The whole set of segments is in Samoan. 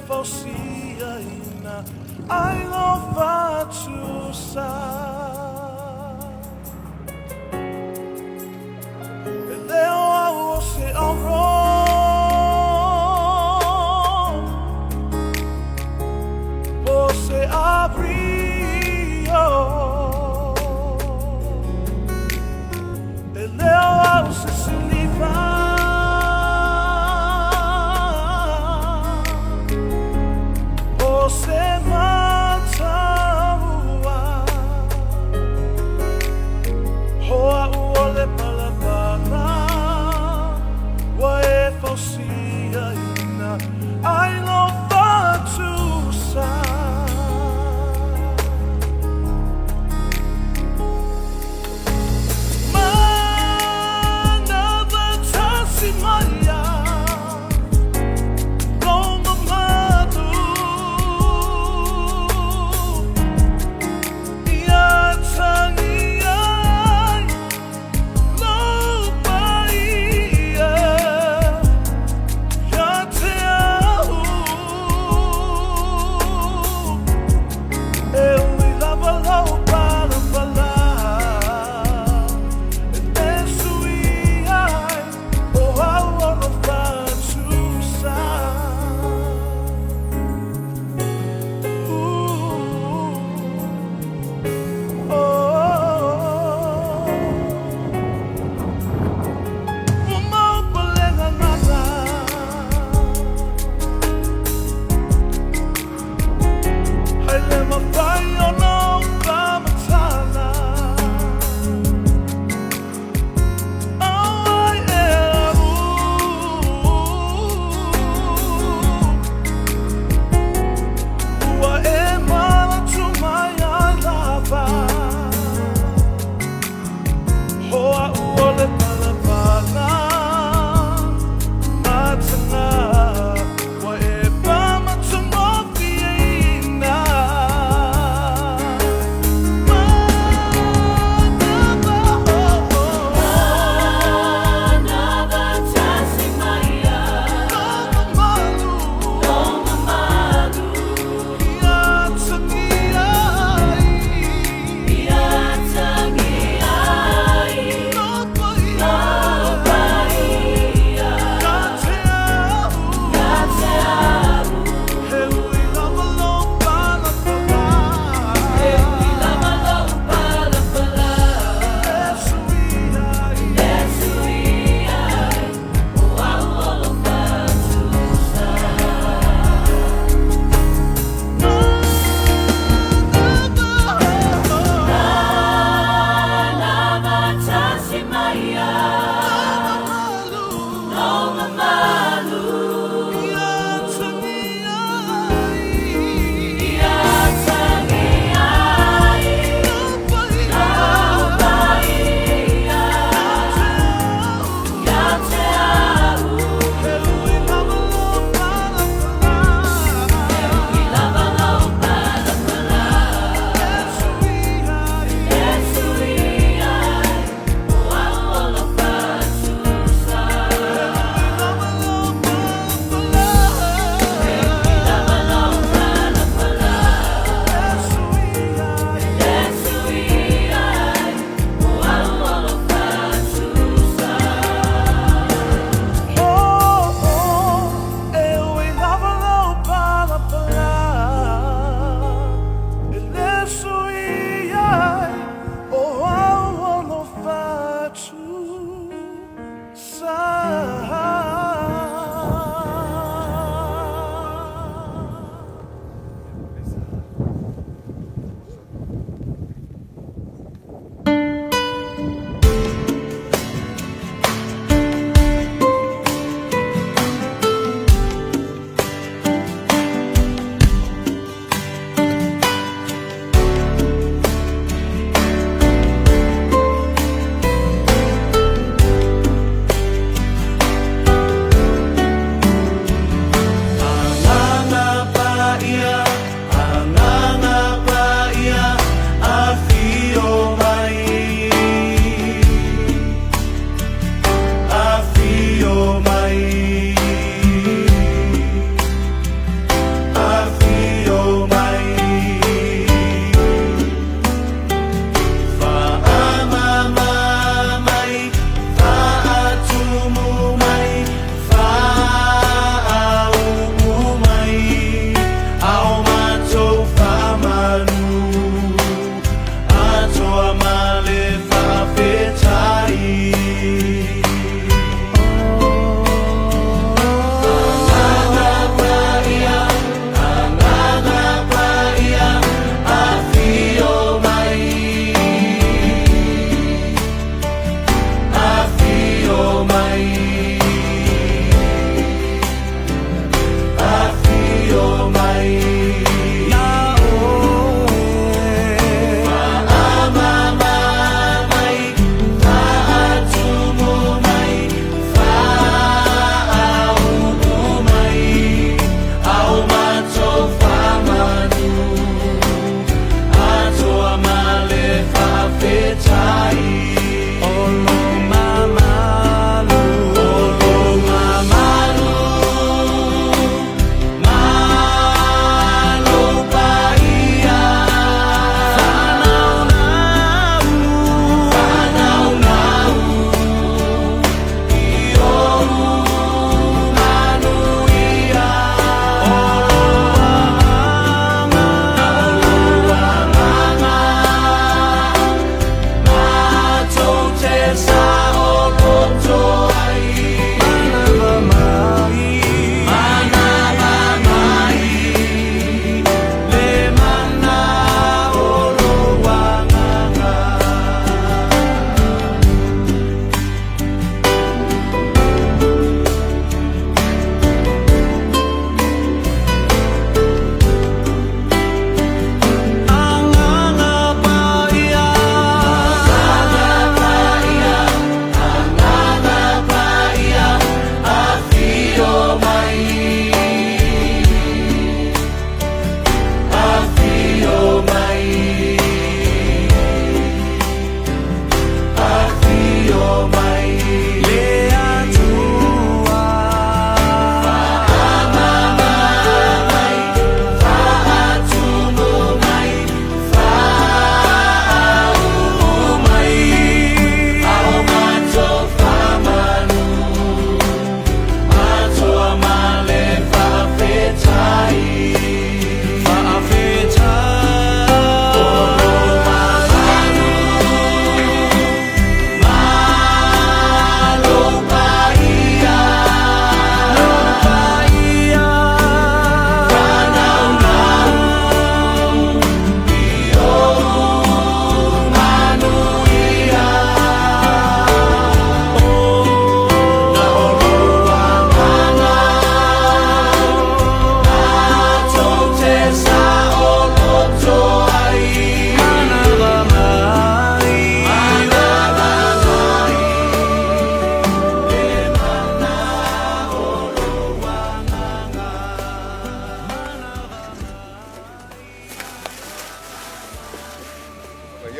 Fausiaina ai lou faatusa. E le o au o se auro, po o se abrio. E le o au o se siliva, po o se mataua.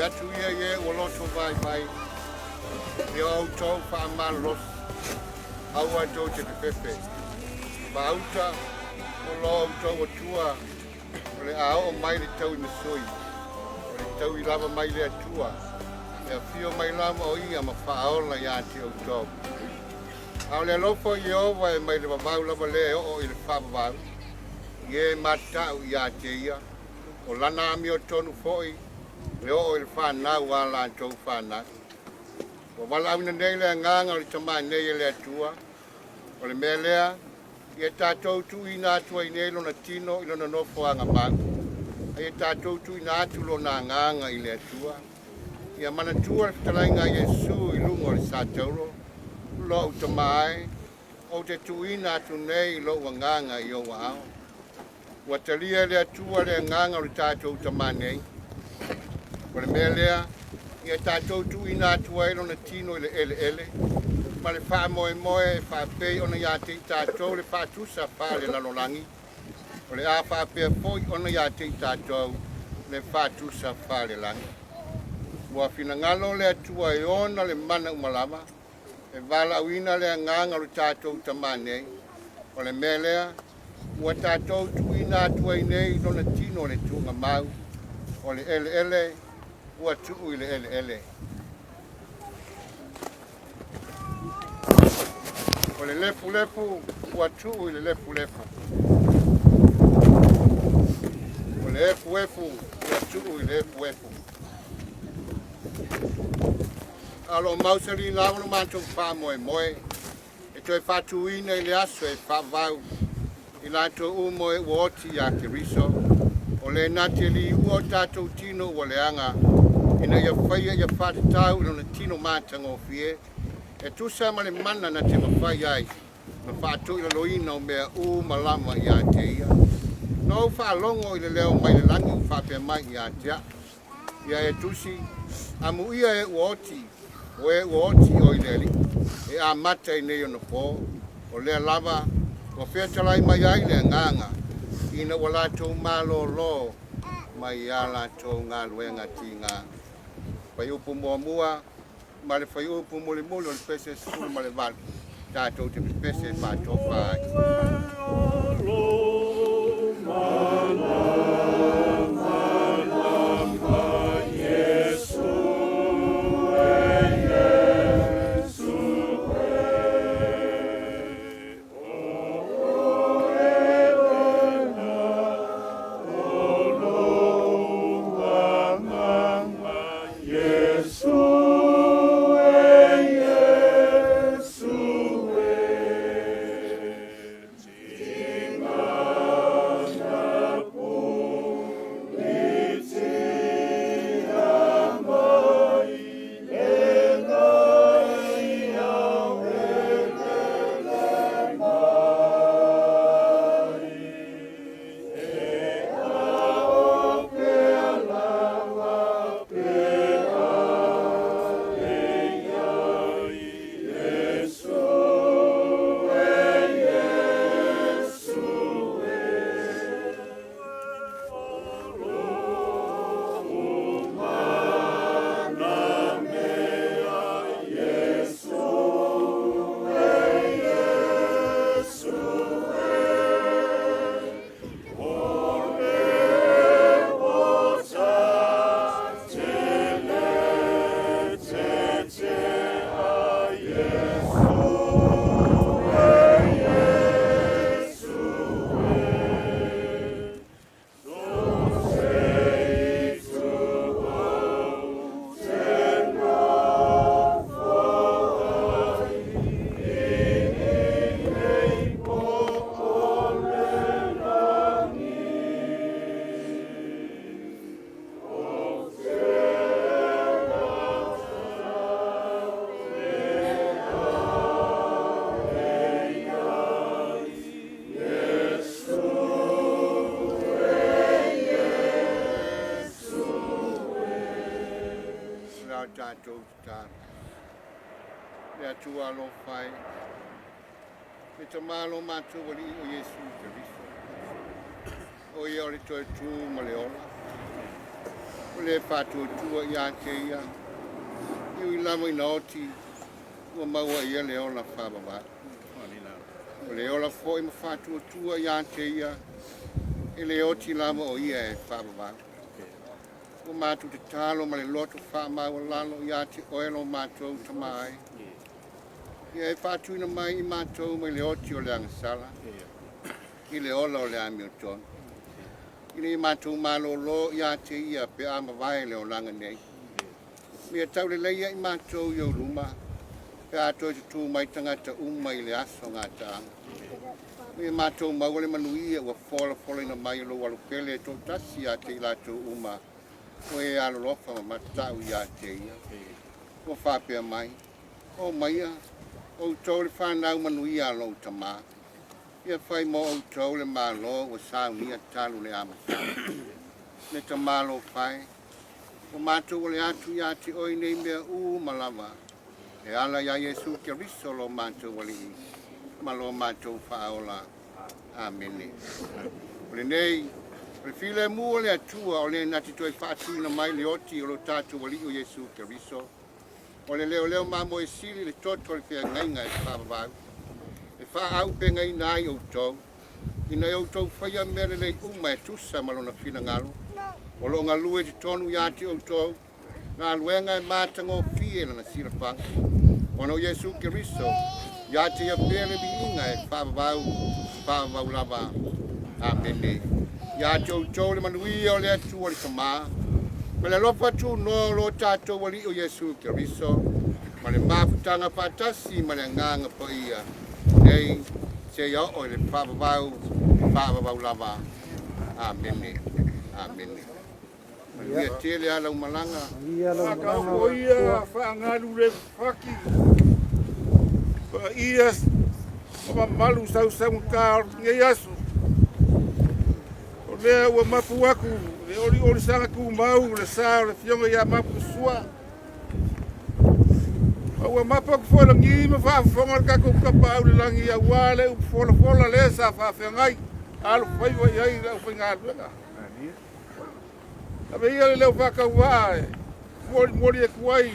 atu ia i e ua loto vaivai, Ia outou faamalolosi, aua tou te fefefe. Faauta o lo outou Atua, o le a oo mai le tauimasui, o le taui lava mai le Atua, e afio mai lava o ia ma faaola iā te outou. A o le alofa o Ieova e mai le vavau lava lea e oo i le faavavau, i e matatau iā te ia, o lana amiotonu foi e oo i le fanau a latou fanau. Ua valaauina nei le agaga o le Tama nei e le Atua, o le mea lea, ia tatou tuuina atu ai nei lona tino i lona nofoaga mau, a ia tatou tuuina atu lona agaga i le Atua. Ia manatua le fetalaiga a Iesu i luga o le satauro, Lo'u Tama e, ou te tuuina atu nei lou agaga i ou aao. Ua talia e le Atua le agaga o le tatou Tama nei. O le mea lea, ia tatou tuuina atu ai lona tino i le eleele, ma le faamoemoe e faapei ona iā te i tatou le faatusa faalelalolagi, o le a faapea foi ona iā te i tatou le faatusa faalelagi. Ua finagalo le Atua e ona le mana uma lava, e valaauina le agaga o le tatou Tama nei. O le mea lea, ua tatou tuuina atu ai nei lona tino i le tuugamau, o le eleele ua tuu i le eleele. O le lefulefu ua tuu i le lefulefu. O le efuefu ua tuu i le efuefu. A o lo o mausali lava lo matou faamoemoe e toe faatuina i le aso e faavavau i latou uma e ua oti iā Keriso, o le na te liua o tatou tino ua leaga, ina ia faia ia faatatau i lona tino matagofie, e tusa ma le mana na te mafai ai na faatoilaloina o mea uma lava iā te ia. Na ou faalogo i le leo mai le lagi ua faapea mai iā te a'u, Ia e tusi, amuia e ua oti, o e ua oti o i le Alii, e amata i nei ona pō, o lea lava ua featalai mai ai le agaga, ina ua latou malōlō mai iā latou galuega tigā. Fuaiupu muamua ma le fuaiupu mulimuli o le pese 18, tatou te pepese faatofa ai. O le a tatou tatalo. Le Atua alofa e, le Tama lo matou Alii o Iesu Keriso, o ia o le toe tu ma le ola. O le faatuatua ia te ia, e ui lava ina oti, ua maua e ia le ola faavavau. O le ola foi ma faatuatua ia te ia, e le oti lava o ia e faavavau. Ua matou tatalo ma le loto faamaualalo ia te oe lo matou Tama e. Ia e faatuina mai i matou mai le oti o le agasala i le ola o le amiotonu. Ina ia matou malōlō ia te ia pe a mavae le olaga nei. Ma ia tauleleia i matou i ou luma pe a toe tutū mai tagata uma i le aso gataaga. Ma ia matou maua le manuia ua folafolaina mai e lou alopele e toatasi ia te i latou uma o e alolofa ma matatau ia te ia. Ua faapea mai, Omaia, outou le fanau manuia a lou Tama. Ia fai mo outou le Malo ua saunia talu le amataga. Le Tama alofa e, ua matou ole atu ia te oe i nei mea uma lava, e ala iā Iesu Keriso lo matou Alii ma lo matou Faaola. Amene. O lenei, o le filemu o le Atua o le na te toe faatuina mai le oti o lo tatou Alii o Iesu Keriso, O le leoleo mamoe sili le toto o le feagaiga e faavavau, e faaauupegaina ai outou, ina ia outou faia mea lelei uma e tusa ma lona finagalo, o lo o galue i totonu ia te outou, galuega e matagofie lana silafaga. Ona o Iesu Keriso, ia te ia pea le viiga e faavavau, faavavau lava. Amene. Ia te outou le manuia o le Atua le Tama, ma le alofa tunoa o lo tatou Alii o Iesu Keriso, ma le mafutaga faatasi ma le Agaga Paia, nei seia oo i le faavavau, faavavau lava. Amene. Amene. Manuia tele a lau malaga. Manuia lau malaga. Faataoto ia faagalu le faki paia ma mamalu sausaugata o lenei aso. O lea ua mapu atu le olioli saga tumau le sa o le Afioga ia Maputusua. Ma ua mapu atu foi lagi ma faafofoga le tatou Tapaau i le lagi aua le upu folafola lea sa faafeagai alofaiva i ai le aufaigaluega. Ave ia le leo faatauvaa e molimoli atu ai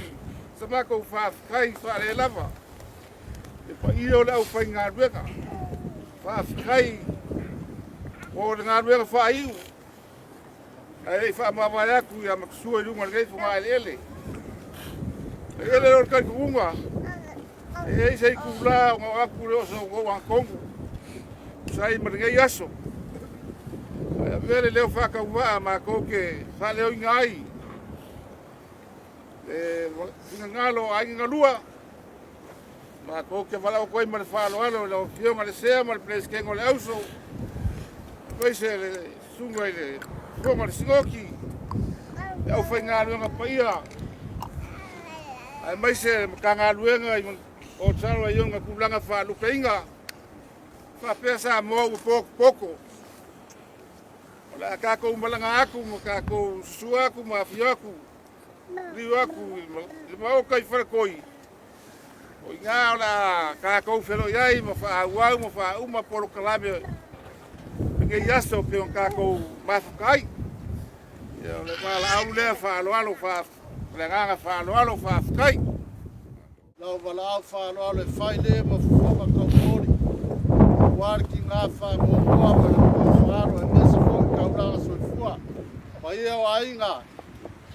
sa matou faafetai faalelava le paia o le aufaigaluega. Faafetai mo le galuega faaiu ae le i faamavae atu ia Matasua i luga o lenei fogaeleele. E ele o le talitonuga e i ai se itulā ona o atu le oso o ou agatonu tusa ai ma lenei aso. Ae avea le leo faatauvaa matou te faaleoina ai le finagalo o aiga galua matou te valaau atu ai ma le faaaloalo i lau Afioga i le Sea ma le Peresetene o le Auso, aemaise le susuga i le Fofoga o le Sinoti, le aufaigaluega paia, aemaise le Matagaluega i o talo i ona tulaga faalupeina, faapea Samoa ua potopoto. O le a tatou malaga atu ma tatou susua atu ma afio atu, liu atu i le Maota i Faletoi, o i ina o le a tatou feiloai ai ma faaauau ma faauma polokalame o lenei aso pei ona tatou mafuta ai. Ia, o le valaau lea faaaloalo, o le agaga faaaloalo, faafetai. Lau valaau faaaloalo e fai le ma fofoga taumoli, aua le tiga faanoanoa ma le faalo aemaise foi taulaga soifua. Paia o aiga,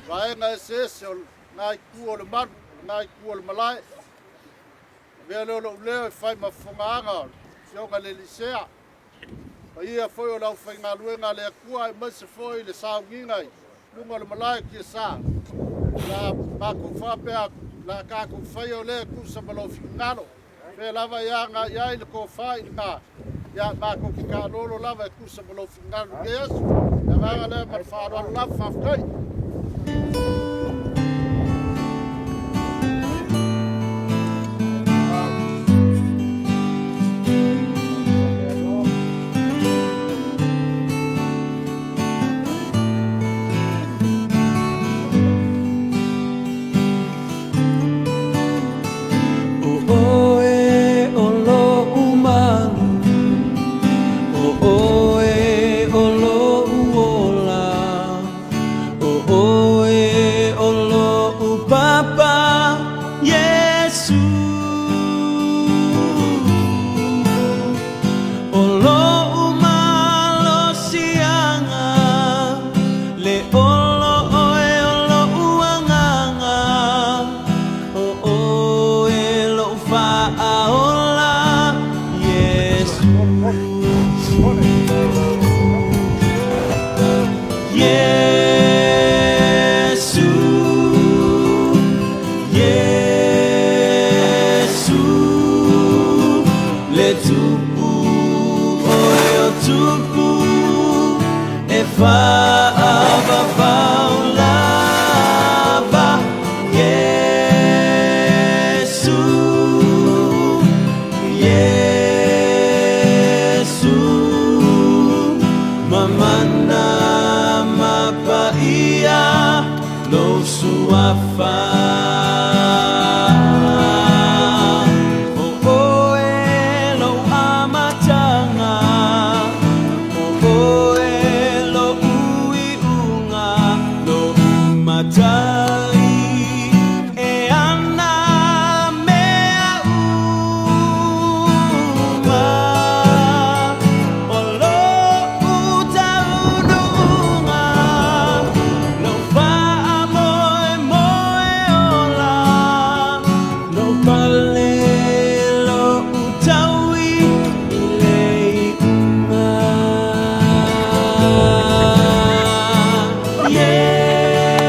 vaega eseese o lena itu o le malu, o lena itu o le malae. Avea lea o lou leo e fai ma fofogaaga o le Afioga i le Alii Sea. Paia foi o le aufaigaluega a le Atua aemaise foi le sauniga i luga o le malae o Tiasa. O le a matou faapea atu, o le a tatou faia o lea e tusa ma lou finagalo. O fea lava e agai ai le tofa i lena, ia matou te taalolo lava e tusa ma lou finagalo i lenei aso. O le agaga lea ma le faaaloalo lava, faafetai. O oe o loʻu malu, o oe o loʻu ola, o Faavavau lava Iesu, Iesu, mamana ma paia lou suafa. O oe lou amataga, o oe lo'u iuga, lo'u matai e ana mea uma, o lo'u taunuuga, lou faamoemoe ola, lou pale, lo'u taui i le iuga.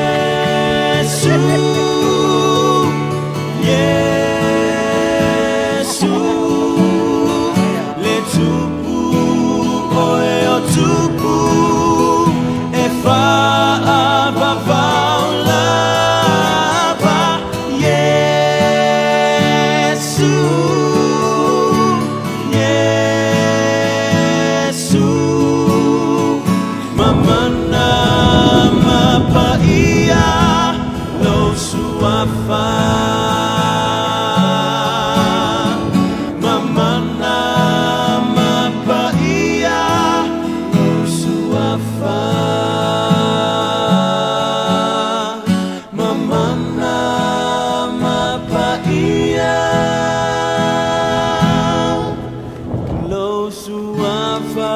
Iesu, Iesu, le Tupu oe o tupu e faavavau lava Iesu, Iesu, mamana ma paia lou suafa. Mamana ma paia lou suafa. Mamana ma paia lou suafa.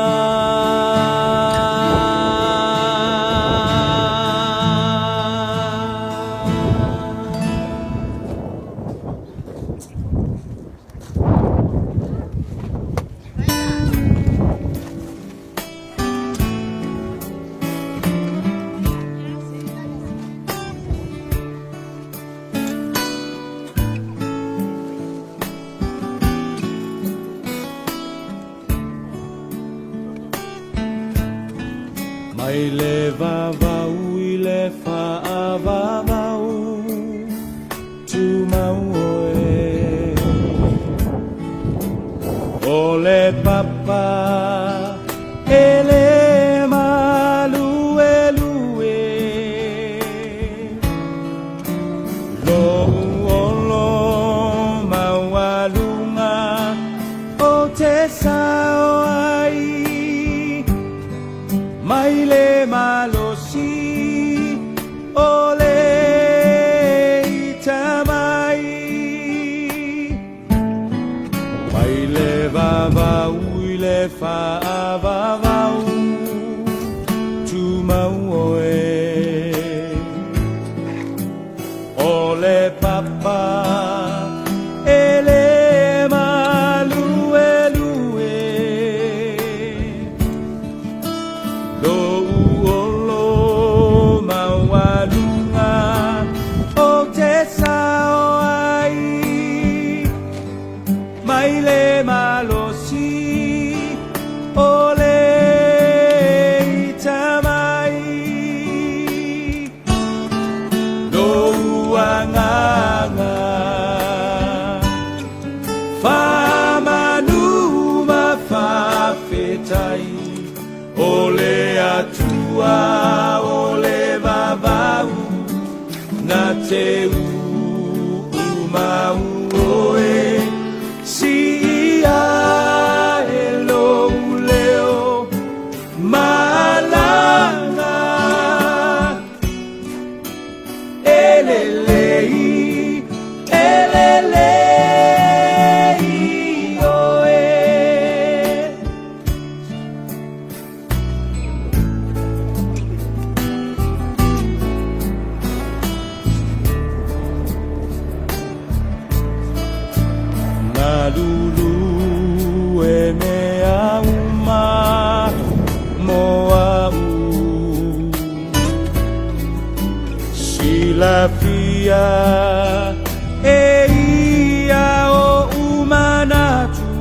Mai le vavau i le faavavau, tumau oe. O le papa e le maluelue. Lou olo maualuga o te sao ai. Mai le malosi o le itamai. Mai le vavau i le faavavau, tumau oe. O le papa e le maluelue. Lou olo maualuga o te sao ai. Mai le malosi o le itamai. Lou agaga faamanu ma faafetai o le Atua o le vavau na te uumau oe siia e lou leo malaga elelei elelei oe. Galulu e mea uma mo a'u. Silafia e ia oʻu manatu.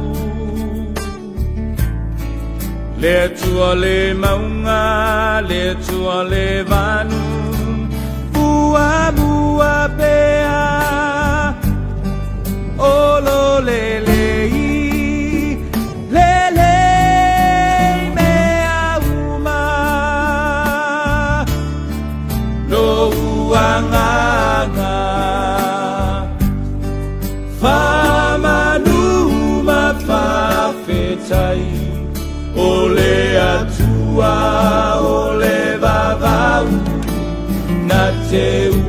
Le Atua le mauga. le tua le vanu Muamua pea O lo lelei Lelei mea uma Lou agaga Faamanu ma faafetai O le Atua o le vavau Na te.